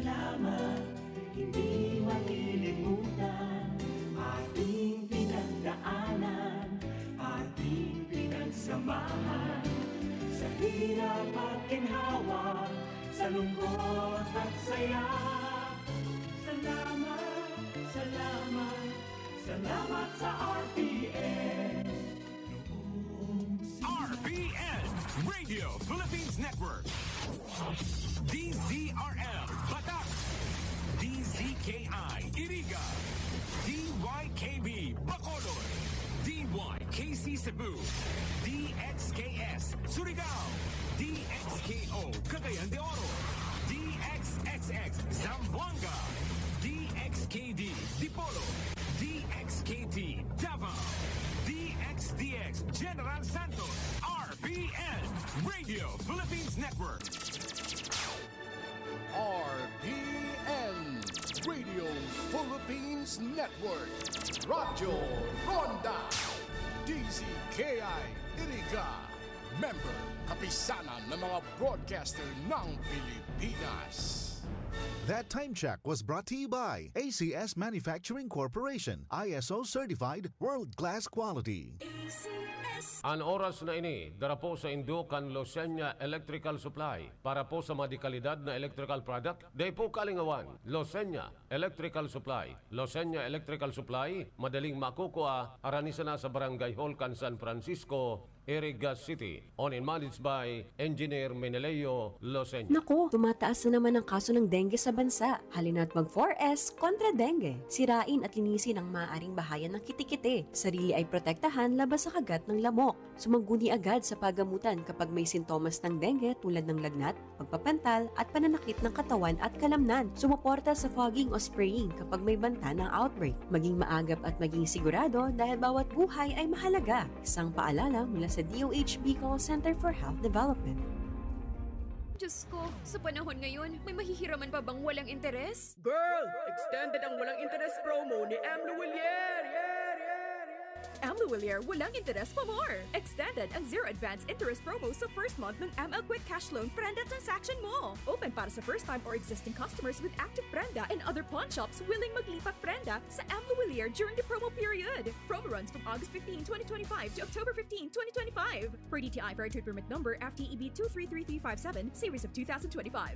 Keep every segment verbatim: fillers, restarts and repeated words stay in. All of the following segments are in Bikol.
Salamat, hindi malilimutan. Ating pinagdaanan, ating pinagsamahan. Sa hirap at ginhawa, sa lungkot at saya. Salamat, salamat, salamat sa R P N. R P N, Radio Philippines Network. D Z R L, Batak. D Z K I, Iriga. D Y K B, Bacolod. D Y K C Cebu. D X K S, Surigao. D X K O, Cagayan de Oro. D X X X, Zamboanga. D X K D, Dipolog. D X K T, Davao. D X D X, General Santos. R P N, Radio Philippines Network. R P N, Radio Philippines Network. Radyo Ronda. D Z K I, Iriga. Member, Kapisanan ng mga Broadcaster ng Pilipinas. That time check was brought to you by A C S Manufacturing Corporation, I S O certified, world-class quality. An oras na ini, dara po sa indo kan Losenya Electrical Supply. Para po sa mga dekalidad na electrical product, dai po kalingawan. Losenya Electrical Supply. Losenya Electrical Supply, madaling makukua, arani sana sa Barangay Hall kan San Francisco, Iriga City. Owned and managed by Engineer Meneleo Losenya. Naku, tumataas na naman ang kaso ng dengue sa bansa. Halina't mag four S kontra dengue. Sirain at linisin ang maaaring bahayan ng kitikite. Sarili ay protektahan laban sa kagat ng lamok. Sumangguni agad sa pagamutan kapag may sintomas ng dengue tulad ng lagnat, pagpapantal at pananakit ng katawan at kalamnan. Sumuporta sa fogging o spraying kapag may banta ng outbreak. Maging maagap at maging sigurado dahil bawat buhay ay mahalaga. Isang paalala mula sa D O H Bicol Center for Health Development. Diyos ko, sa panahon ngayon, may mahihiraman pa bang walang interes? Girl! Extended ang walang interes promo ni M. Lhuillier! Yeah, yeah, yeah. M. Lhuillier, walang interes pa more! Extended ang zero advance interest promo sa first month ng M L Quick Cash Loan Prenda transaction mo! Open para sa first time or existing customers with active Prenda and other pawn shops willing maglipat Prenda sa M. Lhuillier during the promo period. Promo runs from August fifteen, twenty twenty-five to October fifteen, twenty twenty-five. Per D T I Fair Trade Permit Number F T E B two three three three five seven, Series of two thousand twenty-five.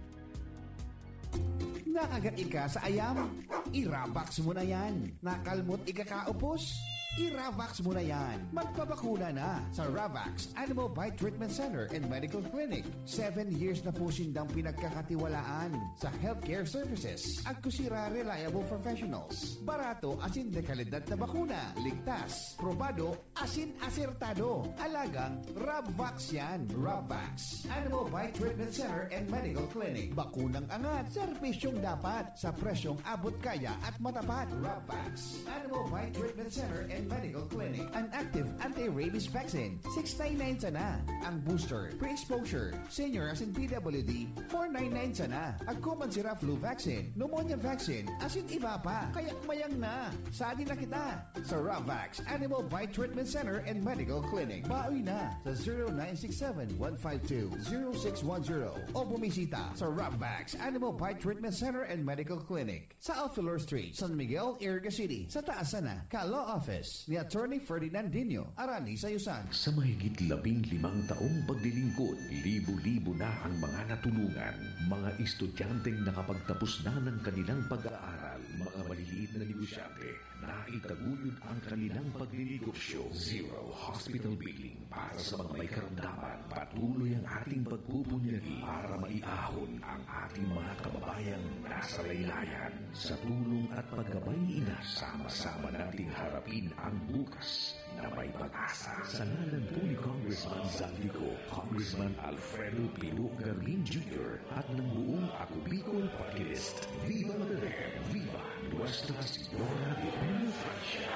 Nakagat ika sa ayam? I-Ravax mo na yan. Nakalmot ikakaupos? I-Ravax mo na yan. Magpabakuna na sa Ravax Animal Bite Treatment Center and Medical Clinic. Seven years na po sindang pinagkakatiwalaan sa healthcare services. Agkusira reliable professionals. Barato asin de kalidad na bakuna. Ligtas, probado, asin asertado. Alagang Rabvax yan. Rabvax. Animal Bite Treatment Center and Medical Clinic. Bakunang angat, serbisyong dapat, sa presyong abot kaya at matapat. Rabvax. Animal Bite Treatment Center and Medical Clinic. An active anti-rabies vaccine, six nine nine sana. Ang booster, pre-exposure, senior asin P W D, four nine nine sana. Agko man sira flu vaccine, pneumonia vaccine, asin iba pa. Kaya mayang na. Sadi na kita sa Ravax Animal Bite Treatment Center and Medical Clinic. Baoy na sa zero nine six seven one five two zero six one zero o bumisita sa Ravax Animal Bite Treatment Center and Medical Clinic sa Alfilor Street, San Miguel, Iriga City, sa taas sana ka Law Office ni Attorney Ferdinand Dino Arani Sayusan. Sa mahigit labing limang taong paglilingkod, libo-libo na ang mga natulungan, mga estudyanteng nakapagtapos na ng kanilang pag-aaral, mga maliliit na negosyante na itaguyod ang kanilang pagnenegosyo. Zero hospital billing para sa mga may karamdaman. Patuloy ang ating pagpupunyagi para maiahon ang ating mga kababayang nasa laylayan. Sa tulong at paggabay ni Ina, sama-sama nating harapin ang bukas na may pag-asa. Sa ngalan po ni Congressman Zaldy Co, Congressman Alfredo Piro Garmin Junior at ng buong Ako Bicol Party List, Viva la Virgen! Viva Nuestra Señora de Peña Francia!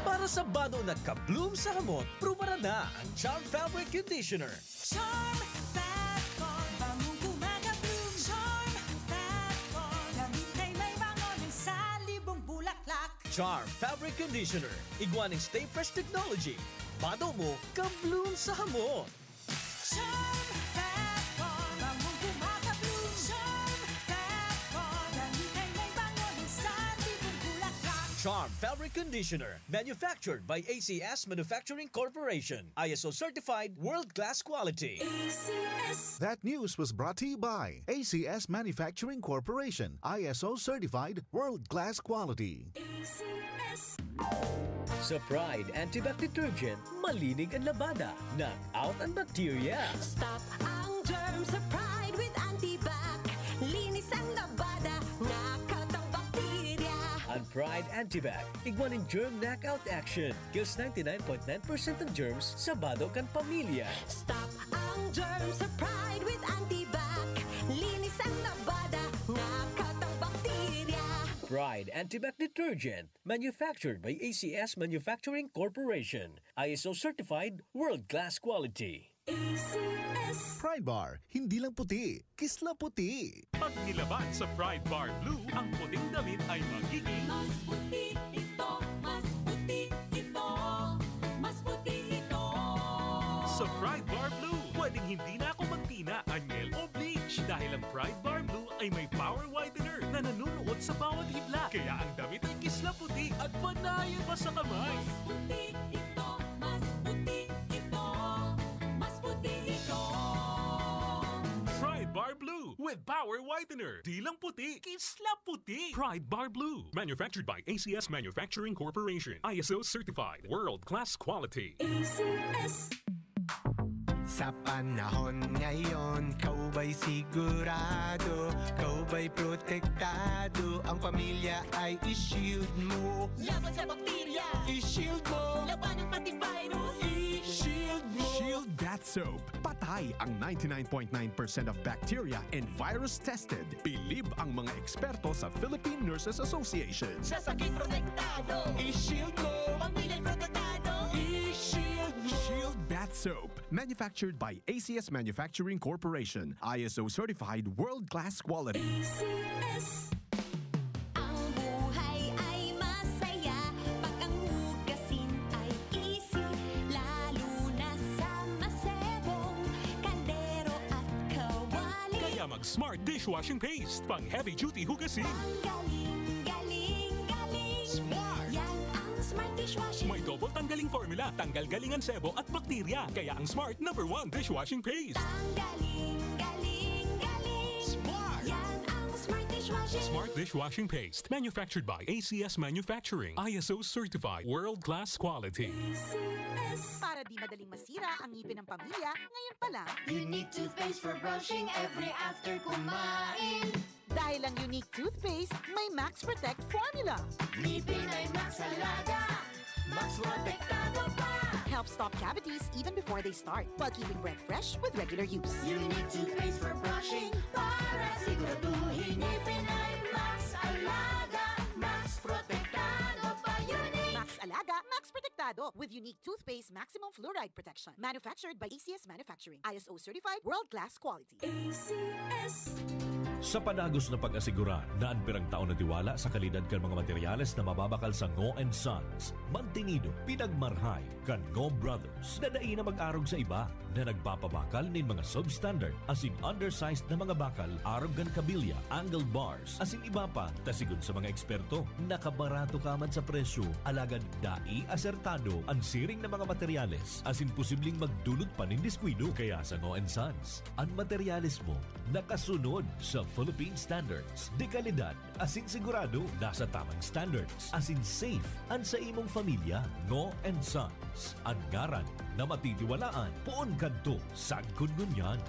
Para sa bado na ka-bloom sa hamot, prubaran na ang Charm Fabric Conditioner. Charm Fat Call, bangong gumagabloom. Charm Fat Call, damit ay may bango ng salibong bulaklak. Charm Fabric Conditioner, igwa ning Stay Fresh Technology. Bado mo, ka-bloom sa hamot. Charm Fat Bar, bangong kumakabloom. Charm Fat Bar, damit ay may bango ng sanlibong bulaklak. Charm Fabric Conditioner, manufactured by A C S Manufacturing Corporation. I S O certified, world-class quality. A C S. That news was brought to you by A C S Manufacturing Corporation, I S O certified, world-class quality. A C S. Sa Pride Antibac Detergent, malinig ang labada, knock out ang bakterya. Stop ang germ sa Pride with Antibac. Linis ang labada, knock out ang bakterya. Ang Pride Antibac, igwa nin germ knockout action. Kills ninety-nine point nine percent ng germs sa bado kan pamilya. Stop ang germ sa Pride with Antibac. Linis ang labada, knock out ang bakterya. Pride Antibac Detergent, manufactured by A C S Manufacturing Corporation. I S O certified, world-class quality. A C S. Pride Bar, hindi lang puti, kisla puti. Pag nilaban sa Pride Bar Blue, ang puting damit ay magiging mas puti ito, mas puti ito, mas puti ito. Sa Pride Bar Blue, pwedeng hindi na ako magtina, anyel o bleach dahil ang Pride Bar Blue ay may power whitener na nanunuot sa bawat hibla. Kaya ang damit ay kisla puti at panayan pa sa kamay. Mas puti ito, mas puti ito, mas puti ito. Pride Bar Blue with Power Whitener. Di lang puti, kisla puti. Pride Bar Blue. Manufactured by A C S Manufacturing Corporation. I S O certified. World class quality. A C S. Sa panahon ngayon, kau ba'y sigurado? Kau ba'y protektado? Ang pamilya ay i-shield mo. Laban sa bakterya, i-shield mo. Labanan pati virus, i-shield mo. Shield Bath Soap. Patay ang ninety-nine point nine percent of bacteria and virus tested. Bilib ang mga eksperto sa Philippine Nurses Association. Sa sakit protektado, i-shield mo. Pamilya protektado, i-shield mo. Shield Bath Soap. Manufactured by A C S Manufacturing Corporation. I S O certified world-class quality. A C S. Ang buhay ay masaya pag ang hugasin ay easy, lalo na sa masebong kaldero at kawali. Kaya mag-Smart Dishwashing Paste, pang heavy duty hugasin. Ang galing, galing, galing. Smart! Yan ang Smart Dishwashing. May double tanggaling formula, tanggal galing ang sebo at bakterya. Kaya ang Smart number one dishwashing paste. Ang galing, galing, galing. Smart! Yan ang Smart Dishwashing. Smart Dishwashing Paste. Manufactured by A C S Manufacturing. I S O certified. World class quality. A C S. Para di madaling masira ang ngipin ng pamilya, ngayon pa lang. Unique toothpaste for brushing every after kumain. Dahil ang Unique Toothpaste may Max Protect Formula. Ngipin ay Max Alaga, Max Protektado pa. Help stop cavities even before they start, while keeping breath fresh with regular use. Unique Toothpaste for brushing para siguraduhin ngipin ay Max Alaga, Max Protektado pa. Unique. Max Alaga, Max Protektado with Unique Toothpaste Maximum Fluoride Protection. Manufactured by A C S Manufacturing. I S O certified, world-class quality. A C S. Sa padagos na pag-asigurar na an pirang taon na tiwala sa kalidad kan mga materyales na mababakal sa Ngo and Sons, mantinido, pinagmarhay kan Ngo Brothers na dai na mag-arog sa iba na nagpapabakal nin mga substandard asin undersized na mga bakal arog kan kabilya, angle bars, asin iba pa, ta sigon sa mga eksperto, nakabarato ka man sa presyo, alagad dai asertado an siring na mga materyales, asin posibleng magdulot pa nin diskuido. Kaya sa Ngo and Sons, an materyales mo nakasunod sa Philippine standards, de kalidad, asin sigurado nasa tamang standards, asin safe an sa imong pamilya. Ngo and Sons, an ngaran na matitiwalaan poon kadto sagkod ngunyan.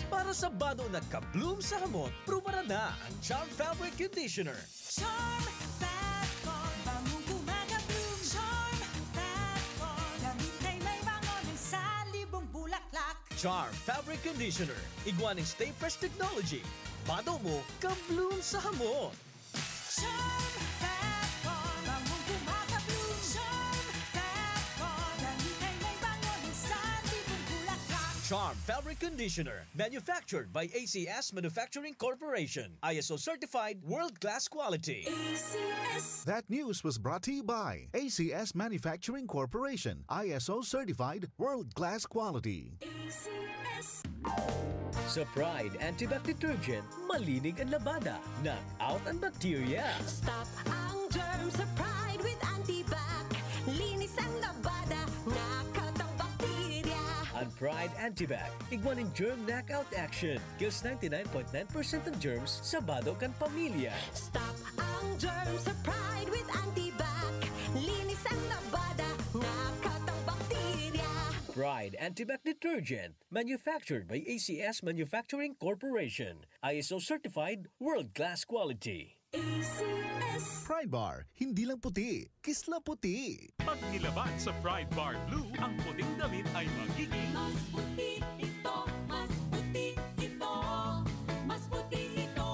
Para sa bado na ka-bloom sa hamot, prubaran na ang Charm Fabric Conditioner. Charm Fat Bar, bangong kumakabloom. Charm Fat Bar, damit ay may bango ng salibong bulaklak. Charm Fabric Conditioner, igwa ning Stay Fresh Technology. Bado mo, ka-bloom sa hamot. Charm Fat Bar, bangong kumakabloom. Charm Fat Bar, damit ay may bango ng salibong bulaklak. Charm Fabric Conditioner, manufactured by A C S Manufacturing Corporation. I S O certified, world-class quality. A C S. That news was brought to you by A C S Manufacturing Corporation, I S O certified, world-class quality. A C S. Sa Pride Antibac Detergent, malinig an labada, knock out an bakterya. Stop ang germ sa Pride with Antibac. Linis ang labada, knock out ang bakterya. An Pride Antibac, igwa nin germ knockout action, kills ninety-nine point nine percent of germs sa bado kan pamilya. Stop ang germ sa Pride with Antibac. Linis ang labada, knock out ang bakterya. Pride Antibac Detergent, manufactured by A C S Manufacturing Corporation. I S O certified, world-class quality. A C S. Pride Bar, hindi lang puti, kisla puti. Pag nilaban sa Pride Bar Blue, ang puting damit ay magiging Mas puti ito, mas puti ito, mas puti ito.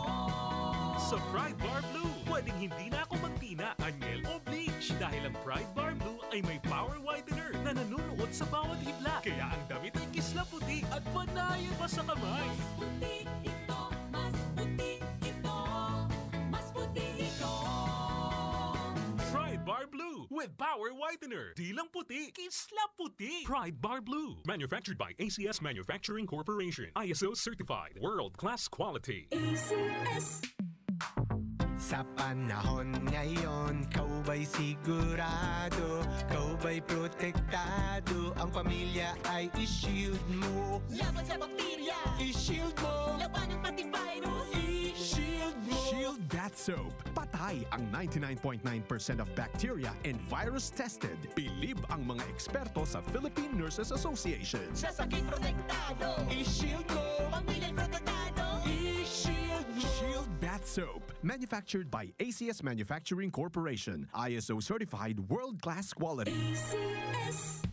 Sa Pride Bar Blue, pwedeng hindi na ako magtina, anyel o bleach. Dahil ang Pride Bar Blue ay may power whitener na nanunuot sa bawat hibla. Kaya ang damit ay kisla puti at panaye pa sa kamay. Mas puti ito, mas puti ito, mas puti ito. Pride Bar Blue with power whitener. Di lang puti, kisla puti. Pride Bar Blue. Manufactured by A C S Manufacturing Corporation. I S O certified. World class quality. A C S. Sa panahon ngayon, kaubay sigurado, kaubay protektado, ang pamilya ay i-shield mo. Laban sa bakterya, I-shield mo, labanan pati virus. I-shield mo. Shield Bath Soap. Patay ang ninety-nine point nine percent of bacteria and virus tested. Bilib ang mga eksperto sa Philippine Nurses Association. Sa sakit protektado, I-shield mo, pamilya protektado. I-shield mo. Shield Bath Soap. Manufactured by A C S Manufacturing Corporation. I S O certified world-class quality. A C S.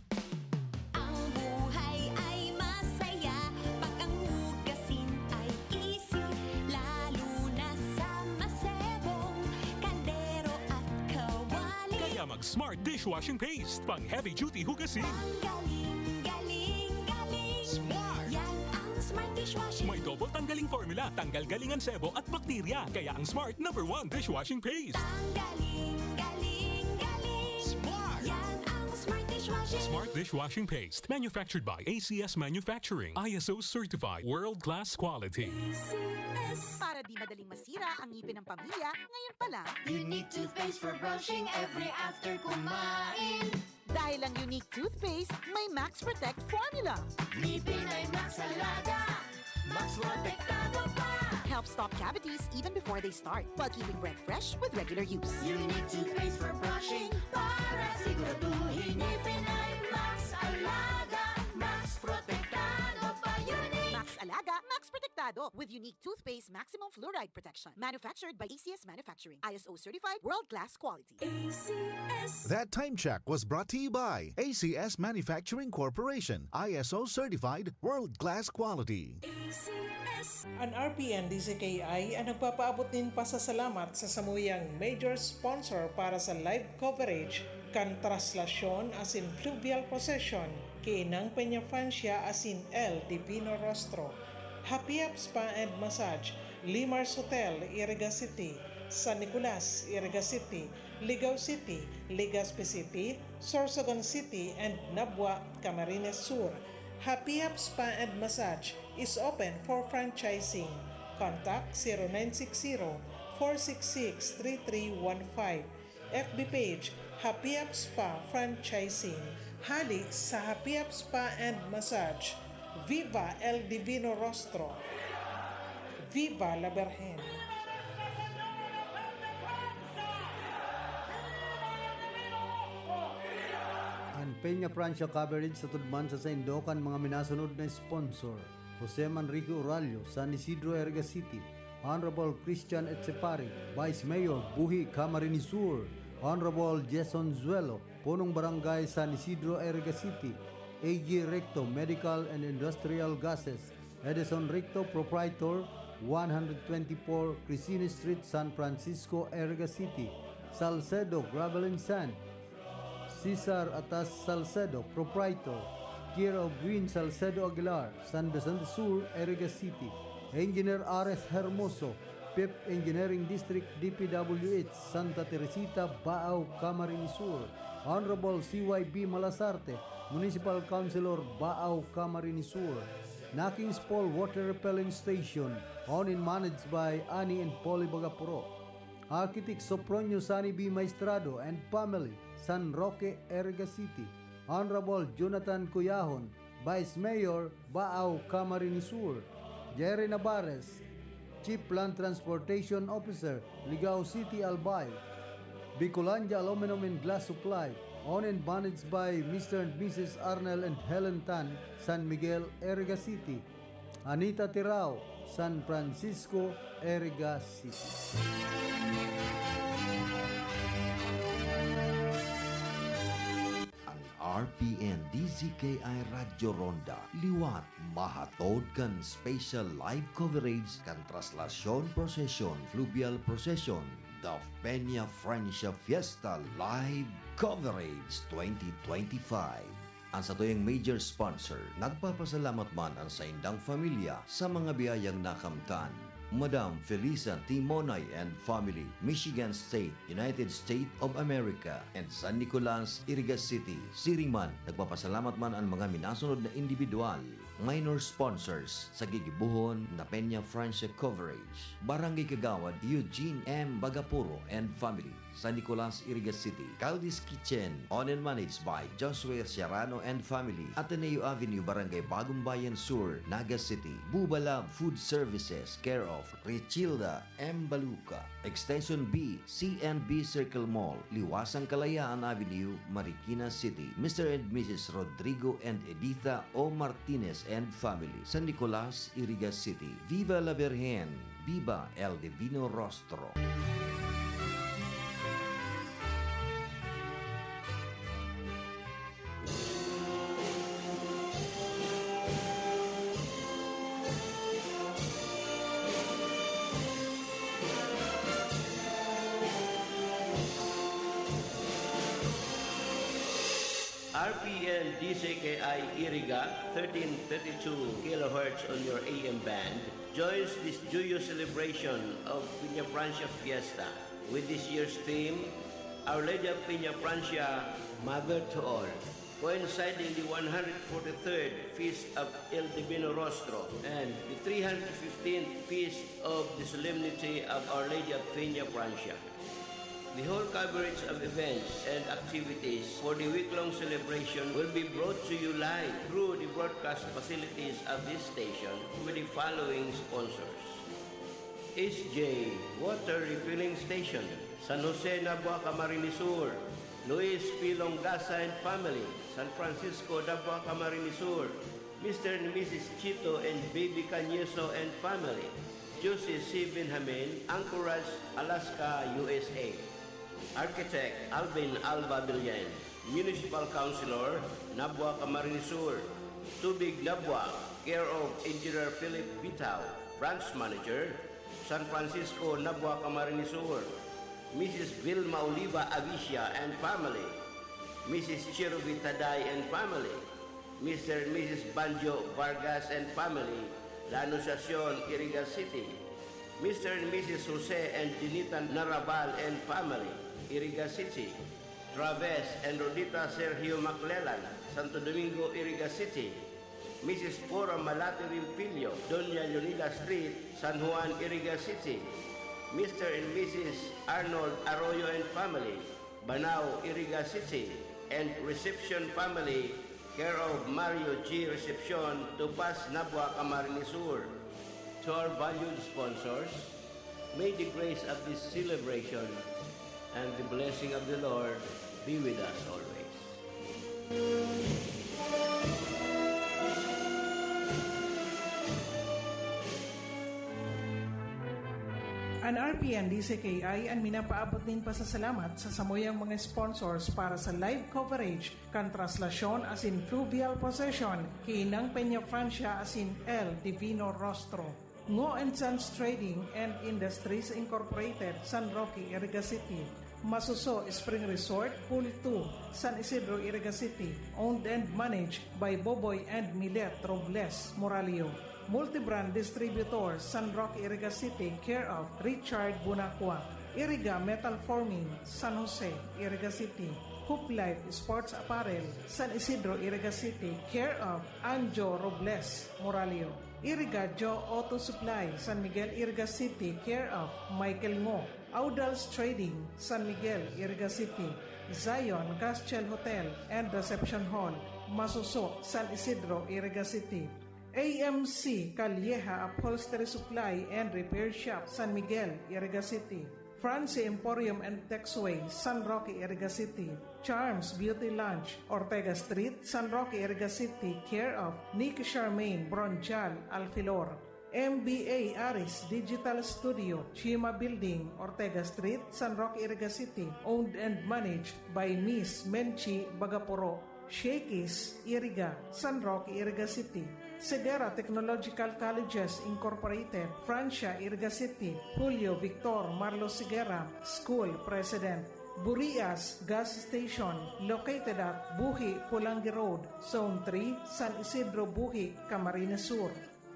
Ang buhay ay masaya pag ang hugasin ay easy, lalo na sa masebong kaldero at kawali. Kaya mag Smart Dishwashing Paste, pang heavy duty hugasin. Ang galing, galing, galing. Smart! Yan ang Smart Dishwashing. May double tanggaling formula, tanggal galing ang sebo at bakterya. Kaya ang Smart number one dishwashing paste. Ang galing, galing, galing. Smart! Yan ang Smart Dishwashing. Smart dishwashing paste, manufactured by A C S Manufacturing, I S O certified, world class quality. A C S. Para di madaling masira ang ngipin ng pamilya, ngayon pa lang. Unique toothpaste for brushing every after kumain. Dahil ang Unique Toothpaste may Max Protect Formula. Ngipin ay Max Alaga, Max Protektado pa. Helps stop cavities even before they start, while keeping breath fresh with regular use. Unique toothpaste for brushing para siguraduhin ngipin ay Max Alaga, Max Protektado pa. Unique. Max Alaga, Max Protektado with Unique Toothpaste Maximum Fluoride Protection. Manufactured by A C S Manufacturing. I S O certified, world-class quality. A C S. That time check was brought to you by A C S Manufacturing Corporation, I S O certified, world-class quality. A C S. An R P N D Z K I an nagpapaabot nin pasasalamat sa samuyang major sponsor para sa live coverage kan traslasyon asin fluvial procession ki Inang Peñafrancia asin El Divino Rostro. Happy Up Spa and Massage, Limar's Hotel, Iriga City, San Nicolas, Iriga City, Ligao City, Legazpi City, Sorsogon City, and Nabua, Camarines Sur. Happy Up Spa and Massage is open for franchising. Contact zero nine six zero, four six six, three three one five. F B page, Happy Up Spa Franchising. Hali sa Happy Up Spa and Massage. Viva El Divino Rostro! Viva la Virgen! An Peñafrancia coverage sa tudman sa saindo kan mga minasunod na sponsor: Jose Manrique Orallo, San Isidro, Iriga City; Honorable Christian Etchepare, Vice Mayor, Buhi, Camarines Sur; Honorable Jason Zuelo, Punong Barangay, San Isidro, Iriga City; A G Recto, Medical and Industrial Gases; Edison Recto, Proprietor, one hundred twenty-four Crisini Street, San Francisco, Iriga City; Salcedo Gravel and Sand, Cesar Atas Salcedo, Proprietor, care of Win Salcedo Aguilar, San Vicente Sur, Iriga City. Engineer Ares Hermoso, Fifth Engineering District, D P W H, Santa Teresita, Baao, Camarines Sur. Honorable C Y B Malasarte, Municipal Councilor, Baao, Camarines Sur. Nakings Fall Water Repelling Station, owned and managed by Ani and Polly Bagapuro. Architect Sopronio Sani B Maestrado and family, San Roque, Iriga City. Honorable Jonathan Cuyahon, Vice Mayor, Baao, Camarines Sur. Jerry Navarez, Chief Land Transportation Officer, Ligao City, Albay. Bicolandia Aluminum and Glass Supply, owned and managed by Mister and Missus Arnel and Helen Tan, San Miguel, Iriga City. Anita Tirao, San Francisco, Iriga City. An R P N D Z K I Radyo Ronda liwat mahatod kan special live coverage kan Traslasyon Procession, Fluvial Procession, The Peña Francia Fiesta Live Coverage twenty twenty-five. An satuyang major sponsor, nagpapasalamat man an saindang pamilya sa mga biyayang nakamtan. Madam Felisa Timonay and family, Michigan State, United States of America, and San Nicolas, Iriga City. Siring man, nagpapasalamat man an mga minasunod na individual, minor sponsors sa gigibohon na Peña Francia coverage. Barangay Kagawad, Eugene M Bagapuro and family, San Nicolas, Iriga City. Caldi's Kitchen, owned and managed by Joshua Serrano and family, Ateneo Avenue, Barangay Bagong Bayan Sur, Naga City. Buba Lab Food Services, care of Richilda M Baluca. Extension B, C and B Circle Mall, Liwasang Kalayaan Avenue, Marikina City. Mister and Missus Rodrigo and Editha O Martinez and family, San Nicolas, Iriga City. Viva la Virgen! Viva El Divino Rostro! R P N D Z K I Iriga, thirteen thirty-two kilohertz on your A M band, joins this joyous celebration of Peña Francia Fiesta with this year's theme, Our Lady of Peña Francia, Mother to All, coinciding the one hundred forty-third Feast of El Divino Rostro and the three hundred fifteenth Feast of the Solemnity of Our Lady of Peña Francia. The whole coverage of events and activities for the week-long celebration will be brought to you live through the broadcast facilities of this station with the following sponsors: H J Water Refilling Station, San Jose, Nabua, Camarines Sur; Luis P. Longasa and family, San Francisco, Nabua, Camarines Sur; Mister and Missus Chito and Baby Cañeso and family, Jose C. Benjamin, Anchorage, Alaska, U S A. Architect Alvin Alba Villen, Municipal Councilor, Nabua, Camarines Sur. Tubig Nabua, care of Engineer Philip Bitao, Branch Manager, San Francisco, Nabua, Camarines Sur. Missus Vilma Oliva Avicia and family. Missus Cherubi Taday and family. Mister and Missus Banjo Vargas and family, La Anunciacion, Iriga City. Mister and Missus Jose and Dinita Narabal and family, Iriga City. Traves and Rodita Sergio Maclelan, Santo Domingo, Iriga City. Missus Flora Malati Rimpilio, Doña Leonida Street, San Juan, Iriga City. Mister and Missus Arnold Arroyo and family, Banao, Iriga City, and Reception family, care of Mario G. Recepcion, Tupas, Nabua, Camarines Sur. To our valued sponsors, may the grace of this celebration and the blessing of the Lord be with us always. An R P N D Z K I an minapaabot nin pasasalamat sa samuyang mga sponsors para sa live coverage kan traslasyon asin fluvial procession ki Inang Peña Francia asin El Divino Rostro. Ngo and Sons Trading and Industries Incorporated, San Roque, Iriga City. Masuso Spring Resort, Pool two, San Isidro, Iriga City, owned and managed by Boboy and Milet Robles Moralio. Multibrand Distributor, San Roque, Iriga City, care of Richard Bunacua. Iriga Metal Forming, San Jose, Iriga City. Hoop Life Sports Apparel, San Isidro, Iriga City, care of Anjo Robles Moralio. Iriga Joe Auto Supply, San Miguel, Iriga City, care of Michael Ngo. Audals Trading, San Miguel, Iriga City. Zion Castiel Hotel and Reception Hall, Masuso, San Isidro, Iriga City. A M C Calleja Upholstery Supply and Repair Shop, San Miguel, Iriga City. Francie Emporium and Texway, San Roque, Iriga City. Charms Beauty Lounge, Ortega Street, San Roque, Iriga City, care of Nick Charmaine Bronjal Alfilor. M B A Aris Digital Studio, Chima Building, Ortega Street, San Roque, Iriga City, owned and managed by Miss Menchi Bagapuro. Shakey's, Iriga, San Roque, Iriga City. Segura Technological Colleges Incorporated, Francia, Iriga City, Julio Victor Marlos Segura, School President. Burias Gas Station, located at Buhi, Pulangi Road, Zone three, San Isidro, Buhi, Camarines Sur.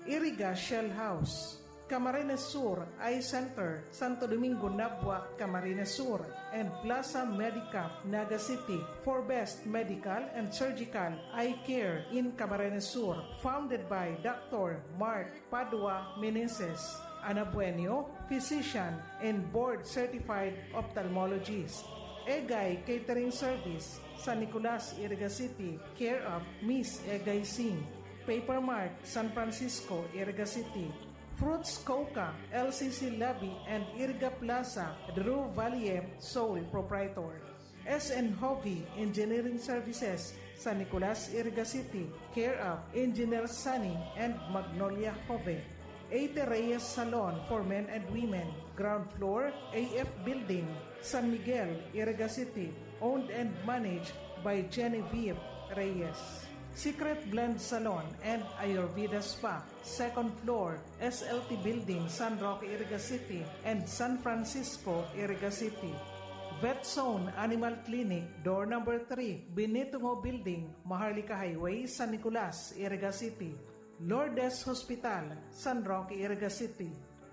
Iriga Shell House, Camarines Sur, Eye Center, Santo Domingo, Nabua, Camarines Sur, and Plaza Medicap, Naga City, for best medical and surgical eye care in Camarines Sur, founded by Doctor Mark Padua Meneses, an abuenyo, physician, and board-certified ophthalmologist. Egay Catering Service, San Nicolas, Iriga City, care of Miss Egay Singh. Papermart, San Francisco, Iriga City. Fruits Coca, L C C Lobby and Iriga Plaza, Drew Valle, sole proprietor. S N Hobby Engineering Services, San Nicolas, Iriga City, care of Engineer Sunny and Magnolia Hove. Eighty Reyes Salon for men and women, ground floor, A F Building, San Miguel, Iriga City, owned and managed by Genevieve Reyes. Secret Blend Salon and Ayurveda Spa, second floor, S L T Building, San Roque, Iriga City, and San Francisco, Iriga City. Vet Zone Animal Clinic, door number three, Benito Ngo Building, Maharlika Highway, San Nicolas, Iriga City. Lourdes Hospital, San Roque, Iriga City.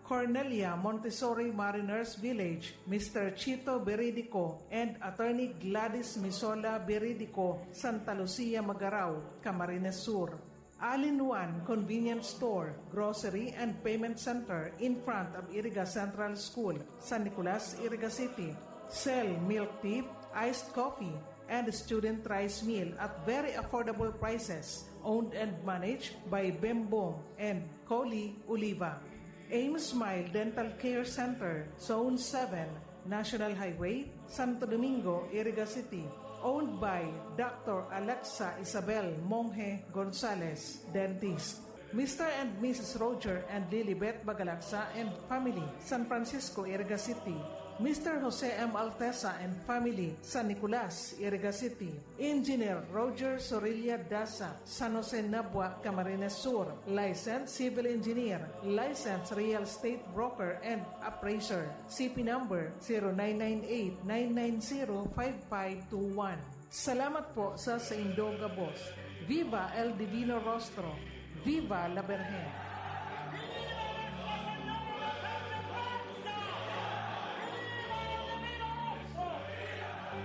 Cornelia Montessori Mariners Village, Mister Chito Beridico and Attorney Gladys Misola Beridico, Santa Lucia, Magarao, Camarines Sur. All-in-one Convenience Store, Grocery and Payment Center in front of Iriga Central School, San Nicolas, Iriga City. Sell milk tea, iced coffee, and student rice meal at very affordable prices. Owned and managed by Bembom and Coli Oliva. Aim Smile Dental Care Center, Zone seven, National Highway, Santo Domingo, Iriga City. Owned by Doctor Alexa Isabel Monje Gonzalez, Dentist. Mister and Missus Roger and Lilibet Bagalagsa and family, San Francisco, Iriga City. Mister Jose M. Altesa and family, San Nicolas, Iriga City. Engineer Roger Sorilla Dasa, San Jose, Nabua, Camarines Sur. Licensed civil engineer, licensed real estate broker and appraiser. C P number zero nine nine eight nine nine zero five five two one. Salamat po sa saindo gabos. Viva El Divino Rostro! Viva la Virgen!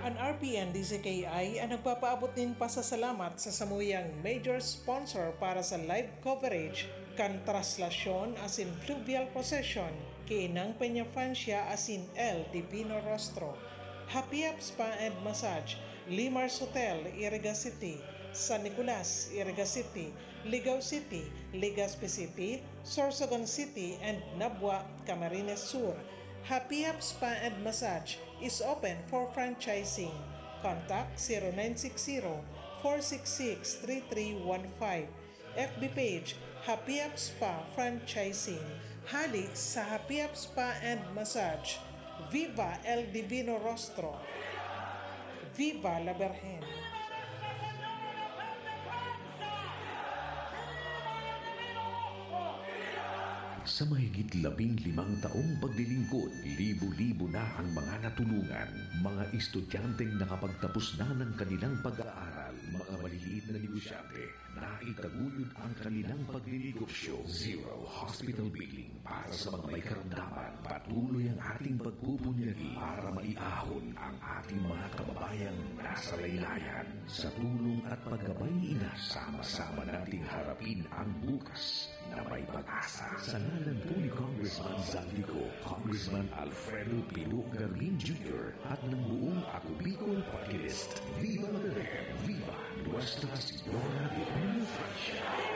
An R P N D Z K I an nagpapaabot nin pasasalamat sa samuyang major sponsor para sa live coverage kan traslasyon asin fluvial procession ki Inang Peña Francia asin El Divino Rostro. Happy Up Spa and Massage, Limar's Hotel, Iriga City, San Nicolas, Iriga City, Ligao City, Legazpi City, Sorsogon City, and Nabua, Camarines Sur. Happy Up Spa and Massage is open for franchising. Contact zero nine six zero, four six six, three three one five. F B page, Happy Up Spa Franchising. Hali sa Happy Up Spa and Massage. Viva El Divino Rostro! Viva la Virgen! Sa mahigit labing limang taong paglilingkod, libo-libo na ang mga natulungan, mga estudyanteng nakapagtapos na ng kanilang pag-aaral, mga maliliit na negosyante na itaguyod ang kanilang paglilingkod. Zero hospital billing para sa mga may karamdaman. Patuloy ang ating pagpupunyagi para maiahon ang ating mga kababayang nasa laylayan. Sa tulong at paggabay ni Ina, sama-sama nating harapin ang bukas na may pag-asa. Sa ngalan po ni Congressman Zaldy Co, Congressman Alfredo Pino Garmin Junior at ng buong Ako Bicol Party List, Viva Madre! Viva Nuestra Señora de Peña Francia!